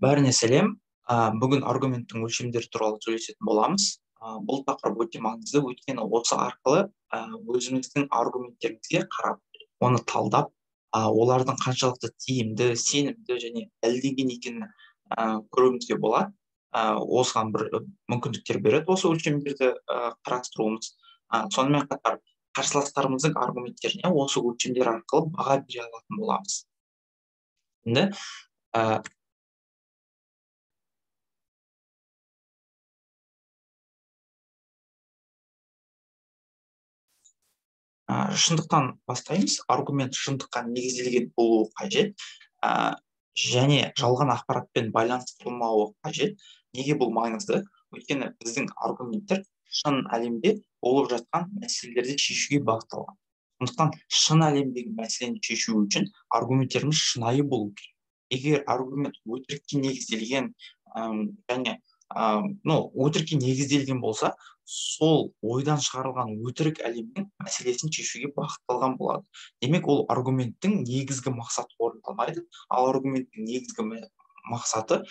Бәріне сәлем. Бүгін аргументтің өлшемдері туралы сөйлесетін боламыз. Бұл тақырып өте маңызды, өйткені осы арқылы өзіміздің аргументтерімізге қарап, оны талдап, олардың қаншалықты тиімді, сенімді және дәлелденген екенін көруімізге болады. Осыған бір мүмкіндіктер береді осы өлшемдерді қарастыруымыз. Сонымен қатар қарсыластарымыздың аргументтеріне осы өлшемдер арқылы баға бере алатын боламыз. Енді шындықтан бастаймыз. Аргумент шындыққа негізделген болуы қажет, және жалған ақпаратпен байланыстырылмауы қажет. Неге бұл маңызды? Өйткені біздің аргументтер шын әлемде болып жатқан мәселелерді шешуге бағытталған. Сондықтан шын әлемдегі мәселені шешу үшін аргументтеріміз шынайы болу керек. Егер аргумент өтірікке негізделген және өтірікке негізделген болса, сол ойдан шығарылған өтірік әлемнің мәселесін шешуге бағытталған болады. Демек, ол аргументтің негізгі мақсаты орындалмайды, ал аргументтің негізгі мақсаты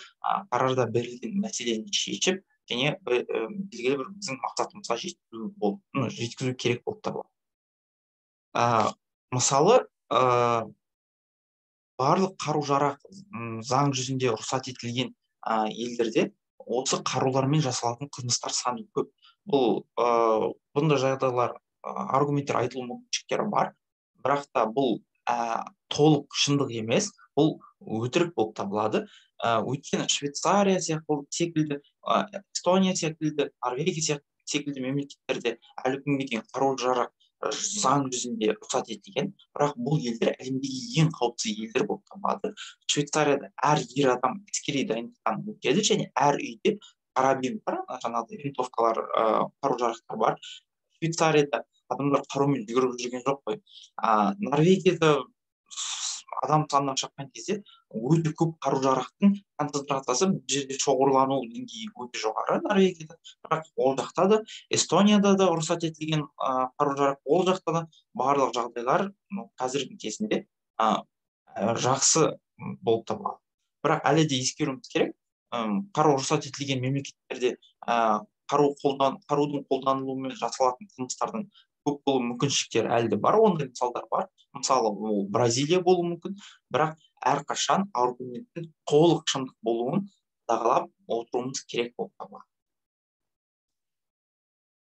қарарда берілген мәселені шешіп және белгілі бір біздің мақсатымызға жеткізу керек болып табылады. Мысалы, барлық қару-жарақ заң жүзінде рұқсат етілген елдерде осы қарулармен жасалатын қылмыстар саны көп. Бұл бұндай жағдайлар, аргументтер айтылу мүмкіншіліктері бар, бірақ та бұл толық шындық емес, бұл өтірік болып табылады. Өйткені Швейцария секілді, Эстония секілді, Норвегия секілді мемлекеттерде әлі күнге дейін қару-жарақ заң жүзінде рұқсат етілген, бірақ бұл елдер әлемдегі ең қауіпсіз елдер болып табылады. Швейцарияда әр ер адам әскери дайындықтан өтеді және әр үйде карабин бар, жаңағыдай винтовкалар, қару-жарақтар бар. Швейцарияда адамдар қарумен жүгіріп жүрген жоқ қой. Норвегияда адам санына шаққан кезде өте көп қару-жарақтың концентрациясы бір жерде шоғырлану деңгейі өте жоғары Норвегияда. Бірақ ол жақта да, Эстонияда да рұқсат етілген қару-жарақ, ол жақта да барлық жағдайлар қазіргі кезінде жақсы болып табылады. Бірақ әлі де ескеруіміз керек, қару рұқсат етілген мемлекеттерде қарудың қолданылуымен жасалатын қылмыстардың көп болу мүмкіншіліктері әлі де бар, ондай мысалдар бар. Мысалы, ол Бразилия болуы мүмкін, бірақ әрқашан аргументтің толық шындық болуын қадағалап отыруымыз керек болып табылады.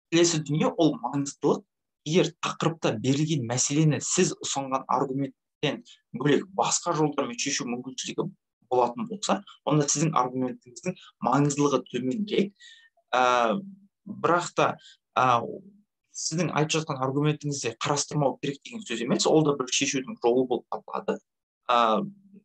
Келесі дүние ол маңыздылық. Егер тақырыпта берілген мәселені сіз ұсынған аргументтен бөлек басқа жолдармен шешу мүмкіншілігі болатын болса, онда сіздің аргументіңіздің маңыздылығы төменірек. Бірақ та сіздің айтып жатқан аргументіңізді қарастырмау керек деген сөз емес, ол да бір шешудің жолы болып табылады.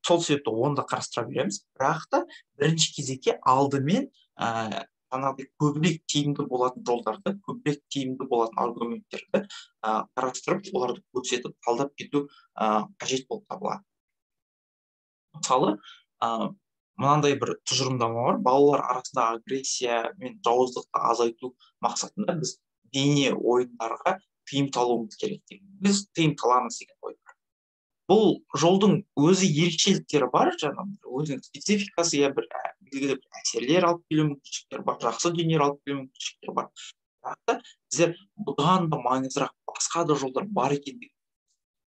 Сол себепті оны да қарастыра береміз. Бірақ та бірінші кезекте алдымен жаңағыдай көбірек тиімді болатын жолдарды, көбірек тиімді болатын аргументтерді қарастырып, оларды көрсетіп, талдап кету қажет болып табылады. Мысалы, мынандай бір тұжырымдама бар. Балалар арасында агрессия мен жауыздықты азайту мақсатында біз бейне ойындарға тыйым салуымыз керек деген. Біз тыйым саламыз деген ой бар. Бұл жолдың өзі ерекшеліктері бар, жаңағы өзінің спецификасы, я бір белгілі бір әсерлер алып келу мүмкіншіліктері бар, жақсы дүниелер алып келу мүмкіншіліктері бар. Бірақ та біздер бұдан да маңыздырақ басқа да жолдар бар екендігін.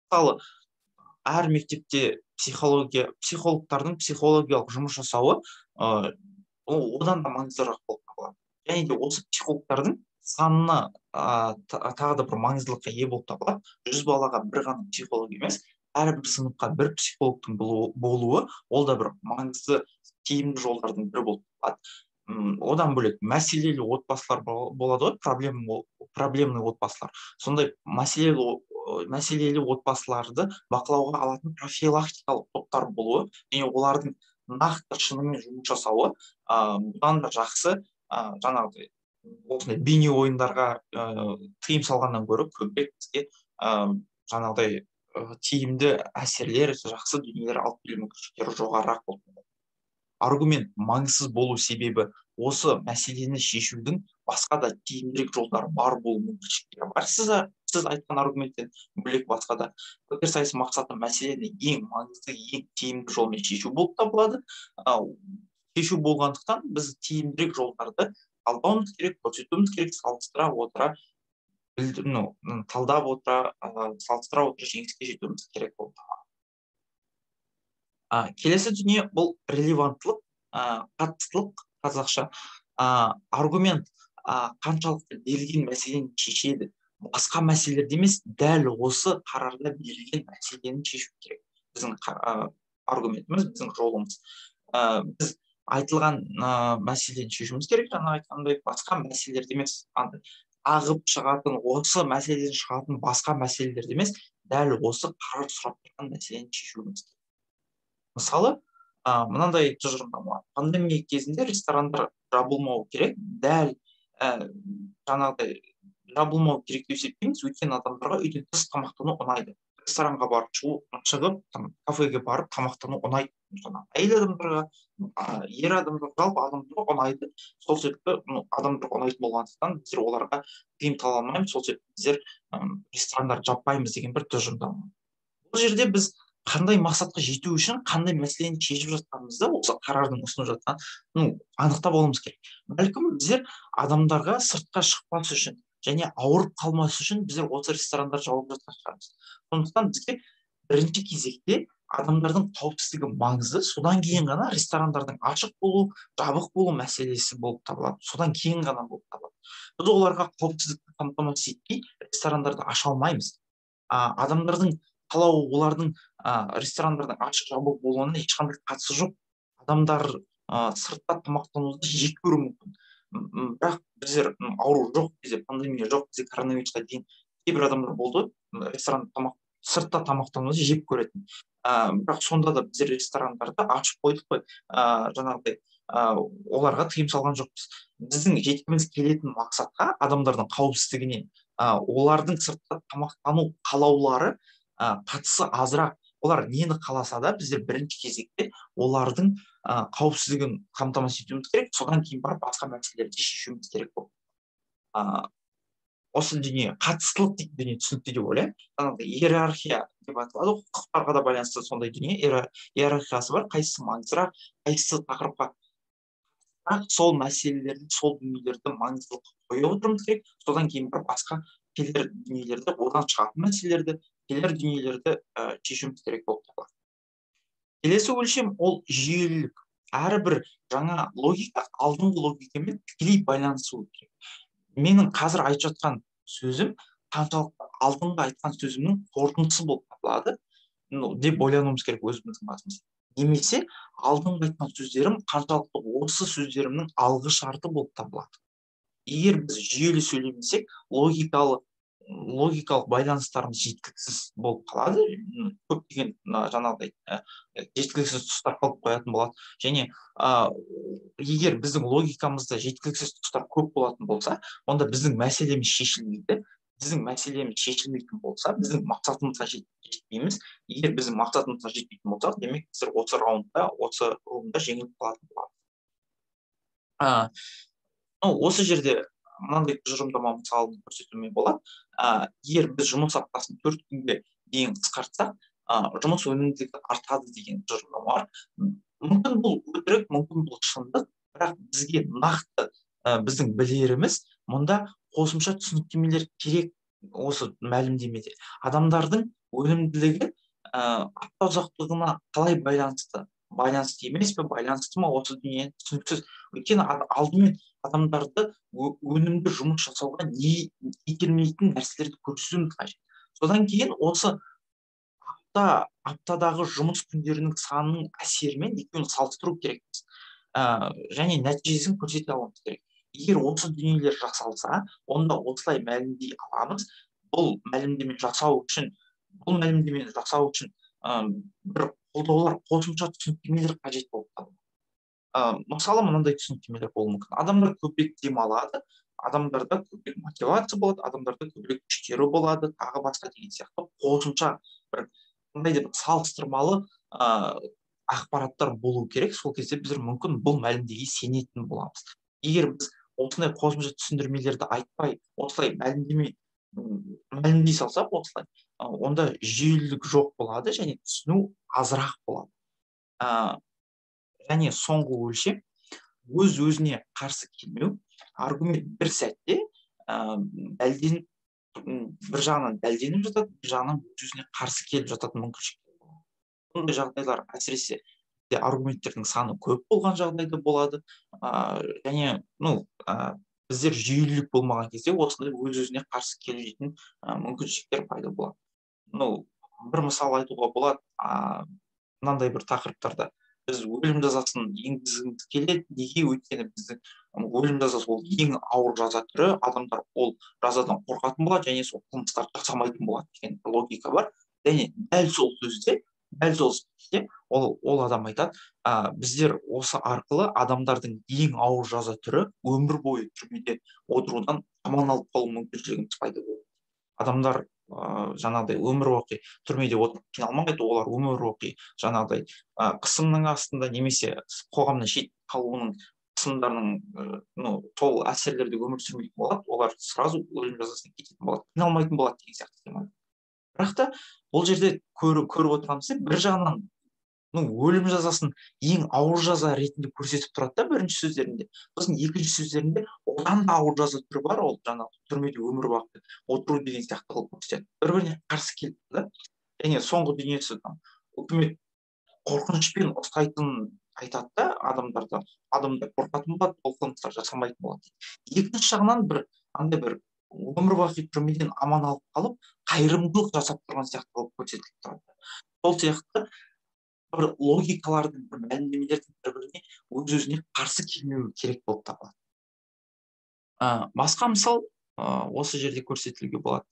Мысалы, әр мектепте психологтардың психологиялық жұмыс жасауы одан да маңыздырақ болып табылады. Және де осы психологтардың санына тағы да бір маңыздылыққа ие болып табылады. 100 балаға бір ғана психолог емес, әрбір сыныпқа бір психологтың болуы ол да бір маңызды тиімді жолдардың бірі болып табылады. Одан бөлек мәселелі отбасылар болады ғой, проблемный отбасылар. Сондай мәселелі отбасыларды бақылауға алатын профилактикалық топтар болуы және олардың нақты шынымен жұмыс жасауы бұдан да жақсы, жаңағыдай осындай бейне ойындарға тыйым салғаннан гөрі көбірек бізге жаңағыдай тиімді әсерлер, жақсы дүниелер алып келу мүмкіншіліктері жоғарырақ болып табылады. Аргумент маңызсыз болу себебі осы мәселені шешудің басқа да тиімдірек жолдары бар болу мүмкіншіліктері бар. Сіз Сіз айтқан аргументтен бөлек басқа да. Пікірсайыс мақсаты мәселені ең маңызды, ең тиімді жолмен шешу болып табылады. Шешу болғандықтан біз тиімдірек жолдарды талдауымыз керек, көрсетуіміз керек, салыстыра отыра, талдап отыра, салыстыра отыра жеңіске жетуіміз керек болып табылады. Келесі дүние бұл релеванттылық, қатыстылық қазақша. Аргумент қаншалықты берілген мәселені шешеді, басқа мәселелерді емес, дәл осы қарарда берілген мәселені шешу керек. Біздің аргументіміз, біздің жолымыз. Біз айтылған мәселені шешуіміз керек, жаңа айтқандай, басқа мәселелерді емес, ағып шығатын, осы мәселеден шығатын басқа мәселелерді емес, дәл осы қарар сұрап тұрған мәселені шешуіміз керек. Мысалы, мынандай тұжырымдама. Пандемия кезінде ресторандар жабылмау керек, дәл жаңағыдай жабылмау керек деп есептейміз, өйткені адамдарға үйден тыс тамақтану ұнайды. Ресторанға барып шығып, кафеге барып тамақтану ұнайды. Әйел адамдарға, ер адамдарға, жалпы адамдарға ұнайды. Сол себепті адамдарға ұнайтын болғандықтан біздер оларға тыйым сала алмаймыз, сол себепті біздер ресторандарды жаппаймыз деген бір тұжырымдама. Бұл жерде біз қандай мақсатқа жету үшін қандай мәселені шешіп жатқанымызды осы қарардың ұсынып жатқан, анықтап алуымыз керек. Бәлкім біздер адамдарға сыртқа шықпас үшін және ауырып қалмас үшін біздер осы ресторандарды жауып жатқан шығармыз. Сондықтан бізге бірінші кезекте адамдардың қауіпсіздігі маңызды, содан кейін ғана ресторандардың ашық болу, жабық болу мәселесі болып табылады. Содан кейін ғана болып табылады. Біз оларға қауіпсіздікті қамтамасыз етпей ресторандарды аша алмаймыз. Адамдардың қалауы, олардың ресторандардың ашық жабық болуына ешқандай қатысы жоқ. Адамдар сыртта тамақтануды жек көруі мүмкін. Бірақ біздер ауру жоқ кезде, пандемия жоқ кезде, коронавирусқа дейін кейбір адамдар болды, ресторан сыртта тамақтануды жек көретін. Бірақ сонда да біздер ресторандарды ашып қойдық қой, жаңағыдай оларға тыйым салған жоқпыз. Біздің жеткіміз келетін мақсатқа, адамдардың қауіпсіздігіне, олардың сыртта тамақтану қалаулары қатысы азырақ. Олар нені қаласа да біздер бірінші кезекте олардың қауіпсіздігін қамтамасыз етуіміз керек, содан кейін барып басқа мәселелерді шешуіміз керек болды. Осы дүние қатыстылық дейтін дүние түсінікті деп ойлаймын. Жаңағыдай иерархия деп аталады, құқықтарға да байланысты сондай дүние, иерархиясы бар, қайсысы маңыздырақ, қайсысы тақырыпқа. Бірақ сол мәселелерді, сол дүниелерді маңыздылыққа қойып отыруымыз керек, содан кейін барып басқа келер дүниелерді, одан шығатын мәселелерді, келер дүниелерді шешуіміз керек болып табылады. Келесі өлшем ол жүйелілік. Әрбір жаңа логика алдыңғы логикамен тікелей байланысуы керек. Менің қазір айтып жатқан сөзім қаншалықты алдыңғы айтқан сөзімнің қорытындысы болып табылады деп ойлануымыз керек өзіміздің басымыз. Немесе алдыңғы айтқан сөздерім қаншалықты осы сөздерімнің алғы шарты болып табылады. Егер біз жүйелі сөйлемесек, логикалық байланыстарымыз жеткіліксіз болып қалады, көптеген жаңағыдай жеткіліксіз тұстар қалып қоятын болады. Және егер біздің логикамызда жеткіліксіз тұстар көп болатын болса, онда біздің мәселеміз шешілмейді. Біздің мәселеміз шешілмейтін болса, біздің мақсатымызға жетпейміз. Егер біздің мақсатымызға жетпейтін болсақ, демек біздер осы раундта, осы раундта жеңіліп қалатын боламыз. Осы жерде мынандай тұжырымдама мысалын көрсетуіме болады. Егер біз жұмыс аптасын 4 күнге дейін қысқартсақ, жұмыс өнімділігі артады деген тұжырымдама бар. Мүмкін бұл өтірік, мүмкін бұл шындық, бірақ бізге нақты біздің білеріміз мұнда қосымша түсініктемелер керек осы мәлімдемеде. Адамдардың өнімділігі апта ұзақтығына қалай байланысты? Байланысты емес пе, байланысты ма, осы дүние түсініксіз. Өйткені алдымен адамдарды өнімді жұмыс жасауға не итермелейтін нәрселерді көрсетуіміз қажет. Содан кейін осы аптадағы жұмыс күндерінің санының әсерімен екеуін салыстыру керекпіз. Және нәтижесін көрсете алуымыз керек. Егер осы дүниелер жасалса, онда осылай мәлімдей аламыз. Бұл мәлімдеме жасау үшін, бір қолдаулар, қосымша түсініктемелер қажет болып табылады. Мысалы, мынандай түсініктемелер болуы мүмкін. Адамдар көбірек демалады, адамдарда көбірек мотивация болады, адамдарда көбірек күштері болады, тағы басқа деген сияқты қосымша бір қандай да бір салыстырмалы ақпараттар болу керек. Сол кезде біздер мүмкін бұл мәлімдемеге сенетін боламыз. Егер біз осындай қосымша түсіндірмелерді айтпай, осылай мәлімдеме мәлімдей салсақ осылай, онда жүйелілік жоқ болады және түсіну азырақ болады. Және соңғы өлшем өз өзіне қарсы келмеу. Аргумент бір сәтте дәлденіп, бір жағынан дәлденіп жатады, бір жағынан өз өзіне қарсы келіп жататын мүмкіншіліктер болады. Бұндай жағдайлар әсіресе аргументтердің саны көп болған жағдайда болады. Және біздер жүйелілік болмаған кезде осындай өз өзіне қарсы келетін мүмкіншіліктер пайда болады. Бір мысал айтуға болады. Мынандай бір тақырыптарда біз өлім жазасын енгізгіміз келеді. Неге? Өйткені біздің өлім жазасы ол ең ауыр жаза түрі, адамдар ол жазадан қорқатын болады және сол қылмыстарды жасамайтын болады деген логика бар. Және дәл сол сөзде, дәл сол сөзде ол адам айтады, біздер осы арқылы адамдардың ең ауыр жаза түрі өмір бойы түрмеде отырудан аман алып қалу мүмкіншілігіміз пайда болады. Адамдар жаңағыдай өмір бақи түрмеде отырып қиналмайды, олар өмір бақи жаңағыдай қысымның астында немесе қоғамнан шет қалуының қысымдарының сол әсерлерде өмір сүрмейтін болады, олар сразу өлім жазасына кететін болады, қиналмайтын болады деген сияқты тема. Бірақ та бұл жерде көріп отырғанымыз бір жағынан өлім жазасын ең ауыр жаза ретінде көрсетіп тұрады да бірінші сөздерінде, сосын екінші сөздерінде одан да ауыр жаза түрі бар, ол жаңағы түрмеде өмір бақи отыру деген сияқты қылып көрсетеді. Бір-біріне қарсы келіп да. Және соңғы дүниесі үкімет қорқынышпен ұстайтынын айтады да, адамдарды, адамдар қорқатын болады, ол қылмыстар жасамайтын болады дейді. Екінші жағынан бір андай бір өмір бақи түрмеден аман алып қалып, қайырымдылық жасап тұрған сияқты қылып көрсетіліп тұрады. Сол сияқты бір логикалардың, бір мәлімдемелердің бір-біріне өз-өзіне қарсы келмеуі керек болып табылады. Басқа мысал осы жерде көрсетілуге болады.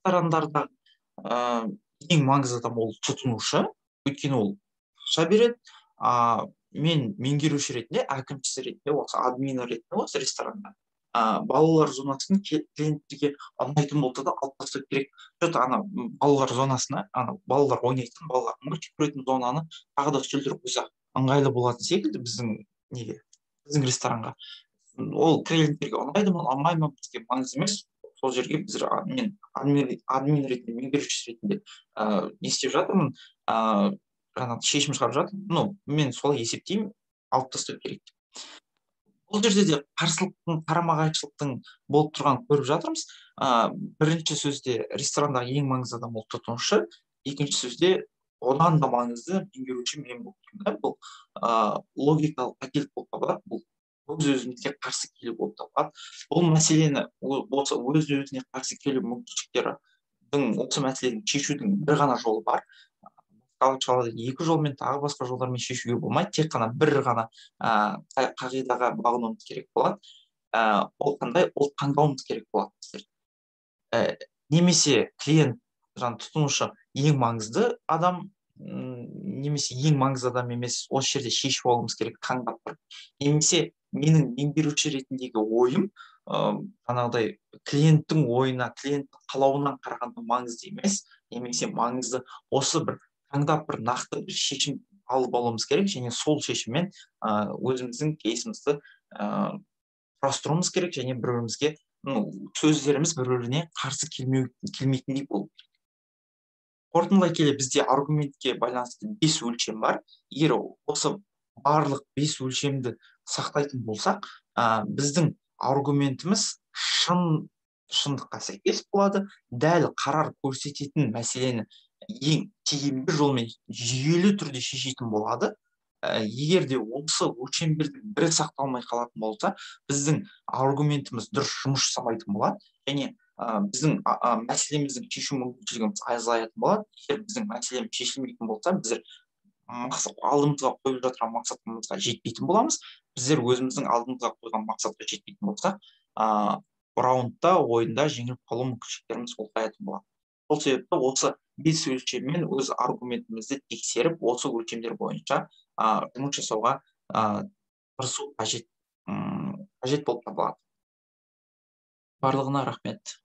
Ресторандарда ең маңызды адам ол тұтынушы, өйткені ол ақша береді. Мен меңгеруші ретінде, әкімшісі ретінде, осы админ ретінде осы ресторанда балалар зонасын клиенттерге ұнайтын болса да алып тастау керек. Что-то ана балалар зонасына, ана балалар ойнайтын, балалар мультик көретін зонаны тағы да үстелдер қойсақ ыңғайлы болатын секілді біздің неге, біздің ресторанға. Ол клиенттерге ұнайды ма, ұнамай ма, бізге маңызды емес. Сол жерге біз, мен админ ретінде, меңгеруші ретінде не істеп жатырмын, жаңағы шешім шығарып жатырмын. Мен солай есептеймін, алып тастау керек деп. Бұл жерде де қарсылықтың, қарама-қайшылықтың болып тұрғанын көріп жатырмыз. Бірінші сөзде ресторандағы ең маңызды адам ол тұтынушы, екінші сөзде одан да маңызды меңгеруші мен болып тұрмын. Бұл логикалық қателік болып табылады, бұл өз-өзімізге қарсы келу болып табылады. Бұл мәселені осы өз-өзіне қарсы келу мүмкіншіліктердің, осы мәселені шешудің бір ғана жолы бар. Екі жолмен, тағы басқа жолдармен шешуге болмайды, тек қана бір ғана қағидаға бағынуымыз керек болады. Ол қандай? Ол таңдауымыз керек болады. Немесе клиент, жаңа тұтынушы ең маңызды адам, немесе ең маңызды адам емес, осы жерде шешіп алуымыз керек, таңдап тұрып. Немесе менің меңгеруші ретіндегі ойым жаңағыдай клиенттің ойына, клиенттің қалауынан қарағанда маңызды емес, немесе маңызды. Осы бір таңдап бір нақты бір шешім алып алуымыз керек және сол шешіммен өзіміздің кейсімізді құрастыруымыз керек және бір-бірімізге, сөздеріміз бір-біріне қарсы келмейтіндей болу керек. Қорытындылай келе бізде аргументке байланысты 5 өлшем бар. Егер осы барлық 5 өлшемді сақтайтын болсақ, біздің аргументіміз шындыққа сәйкес болады, дәл қарар көрсететін мәселені ең тиімді жолмен жүйелі түрде шешетін болады. Егер де осы өлшемдердің бірі сақталмай қалатын болса, біздің аргументіміз дұрыс жұмыс жасамайтын болады және біздің мәселеміздің шешу мүмкіншілігіміз азаятын болады. Егер біздің мәселеміз шешілмейтін болса, біздер алдымызға қойып жатқан мақсатымызға жетпейтін боламыз. Біздер өзіміздің алдымызға қойған мақсатқа жетпейтін болсақ, раундта, ойында жеңіліп қалу мүмкіншіліктеріміз ұлғаятын болады. Сол себепті осы 5 өлшеммен өз аргументімізді тексеріп, осы өлшемдер бойынша жұмыс жасауға тырысу қажет болып табылады. Барлығына рахмет.